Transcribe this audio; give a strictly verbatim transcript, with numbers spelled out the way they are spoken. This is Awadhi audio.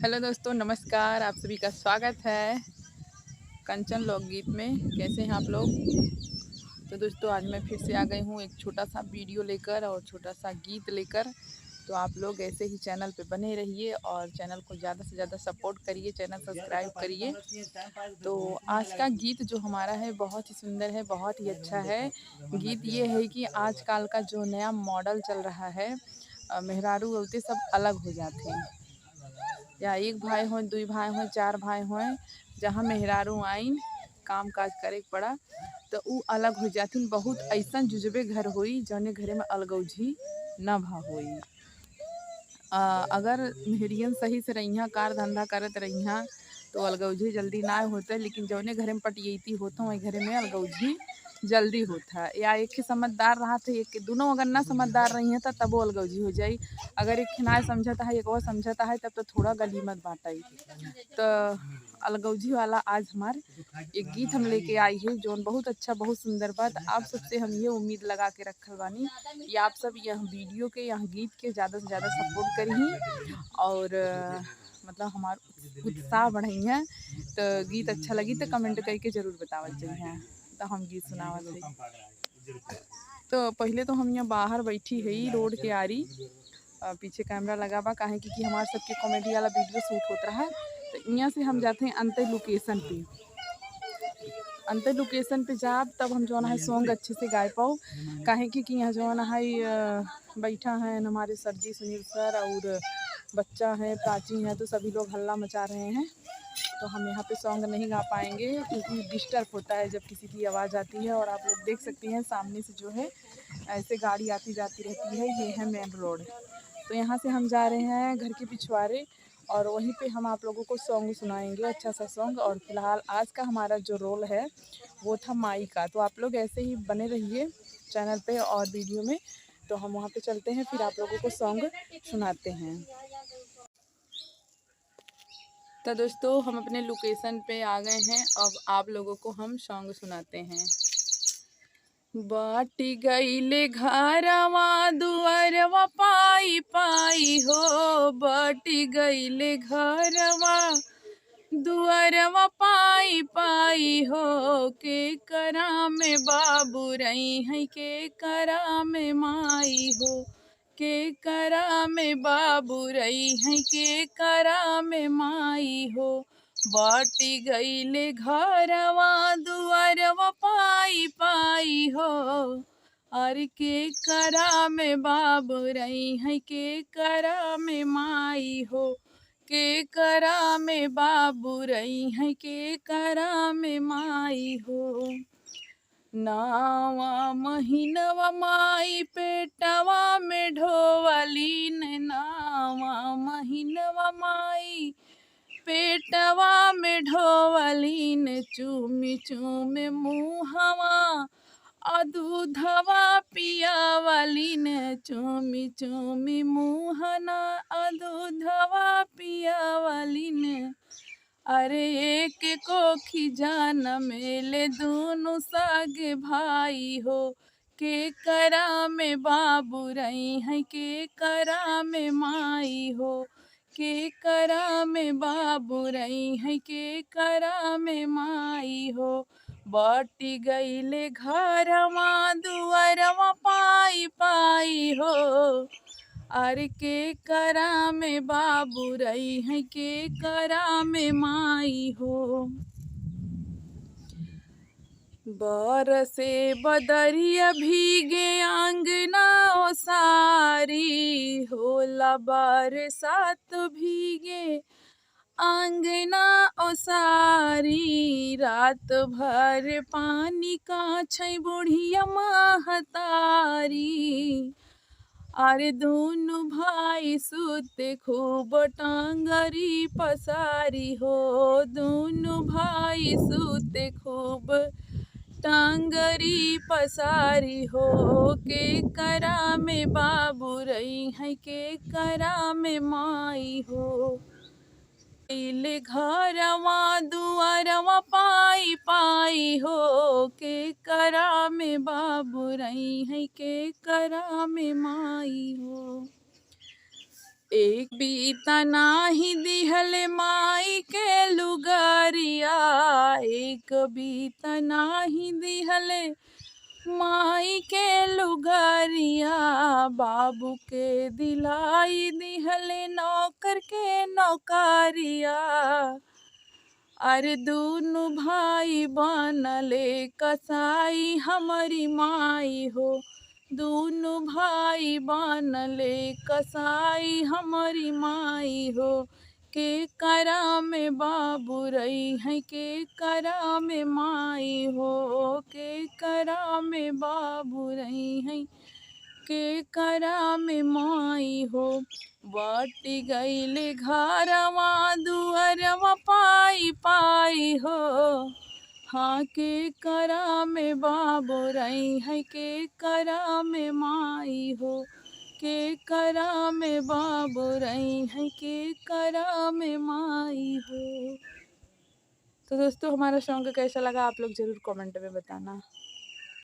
हेलो दोस्तों, नमस्कार, आप सभी का स्वागत है कंचन लोकगीत में। कैसे हैं आप लोग? तो दोस्तों, आज मैं फिर से आ गई हूँ एक छोटा सा वीडियो लेकर और छोटा सा गीत लेकर। तो आप लोग ऐसे ही चैनल पे बने रहिए और चैनल को ज़्यादा से ज़्यादा सपोर्ट करिए, चैनल सब्सक्राइब करिए। तो आज का गीत जो हमारा है, बहुत ही सुंदर है, बहुत ही अच्छा है। गीत ये है कि आजकल का जो नया मॉडल चल रहा है, अ, मेहरारू औरतें सब अलग हो जाते हैं, या एक भाई होए, दुई भाई होए, चार भाई होए, जहाँ मेहरारू आइन, काम काज करे के पड़ा, तो उ अलग हो जाथिन। बहुत ऐसन जुजबे घर होई, जौने घरे में अलगौझी न भा होई। अ, अगर मेहरियन सही से रहिया, कार धंधा करत रहिया, तो अलगौझी जल्दी ना होते, लेकिन जौने घरे में पटियैती होत, वही घरे में अलगौझी जल्दी होत है। या एक ही समझदार रहा थे, एक, दोनों अगर ना समझदार रही हैं, तो तबो अलगौझी हो जाई। अगर एक ही ना समझत है, एक और समझत है, तब तो थोड़ा गली मत बांटाई। तो अलगौझी वाला आज हमार एक गीत हम लेके आई है, जौन बहुत अच्छा, बहुत सुंदर बात। आप सबसे हम ये उम्मीद लगा के रखल बानी कि आप सब यह वीडियो के, यह गीत के ज़्यादा से ज़्यादा सपोर्ट करिए और, अ, मतलब, हमार उत्साह बढ़ाई है। तो गीत अच्छा लगी तो कमेंट करके ज़रूर बतावल चाहिए। तो हम गीत सुनावत है। तो पहले तो हम यहाँ बाहर बैठी है रोड के आरी, अ, पीछे कैमरा लगा बा, काहे कि, कि हमार सबके कॉमेडी वाला वीडियो शूट होत रहा। तो यहाँ से हम जाते हैं अंतर लोकेशन पे। अंतर लोकेशन पे जाब, तब हम जौन है सॉन्ग अच्छे से गाए पाओ, काहे कि, कि यहाँ जौन है, अ, बैठा है हमारे सर जी, सुनील सर, और बच्चा है, प्राची है, तो सभी लोग हल्ला मचा रहे हैं। तो हम यहाँ पे सॉन्ग नहीं गा पाएंगे, क्योंकि डिस्टर्ब होता है जब किसी की आवाज़ आती है। और आप लोग देख सकते हैं, सामने से जो है, ऐसे गाड़ी आती जाती रहती है। ये है मेन रोड। तो यहाँ से हम जा रहे हैं घर के पिछवारे और वहीं पे हम आप लोगों को सॉन्ग सुनाएंगे, अच्छा सा सॉन्ग। और फिलहाल आज का हमारा जो रोल है, वो था माई का। तो आप लोग ऐसे ही बने रहिए चैनल पे और वीडियो में। तो हम वहाँ पे चलते हैं, फिर आप लोगों को सॉन्ग सुनाते हैं। तो दोस्तों, हम अपने लोकेशन पे आ गए हैं। अब आप लोगों को हम सॉन्ग सुनाते हैं। बाटी गईले घरवा दुआरवा पाई पाई हो, बाटी गईले घरवा दुआरवा पाई पाई हो, के करा में बाबू रही है, के करा में माई हो, के करा में बाबू रही है, के करा में माई हो। बाटी गईले घरवा दुआरवा पाई पाई हो, और के करा में बाबू रही है, के करा में माई हो, के करा में बाबू रही है, के करा में माई हो। नावा महीनवा माई पेटवा में ढोवलीन, नावा महीनवा माई पेटवा में ढोवलीन, चूमी चूमी मुहवा आ दूधवा पियावलीन, चूमी चूमी मुहना आ दूधवा पियावलीन। अरे एक कोखी जनमेले दुनु सगे भाई हो, के करा में बाबू रही है, के करा में माई हो, के करा में बाबू रही है, के करा में माई हो। बाटी गईले घरवा दुआरवा पाई पाई हो, अरे के करा में बाबू रही है, के करा में माई हो। बरसे बदरिया भीगे अंगना ओसारी, होला बरसात भीगे अंगना ओसारी, रात भर पानी काछै बुढ़िया महतारी। अरे दुनु भाई सुते खूब टांगरी पसारी हो, दुनु भाई सुते खूब टांगरी पसारी हो, के करा में बाबू रही है, के करा में माई हो। इले घरवा दुआरवा पाई पाई हो, के करा में बाबू रही है, के करा में माई हो। एक बीता नाही दिहले माई के लुगारिया, एक बीता नाही दिहले माई के लुगारिया, बाबू के दिलाई दिहले नौकर के नौकरिया। अरे दुनु भाई बनले कसाई हमरी माई हो, दुनु भाई बनले कसाई हमरी माई हो। केकरा में बाबू रही हैं, केकरा में माई हो, केकरा में बाबू रही हैं, केकरा में माई हो। बाटी गईले घरवा दुअरवा पाई पाई हो। हाँ, केकरा में बाबू रही हैं, केकरा में माई हो, केकरा में बाबू रही हैं, केकरा में माई हो। तो दोस्तों, हमारा सॉन्ग कैसा लगा, आप लोग जरूर कमेंट में बताना।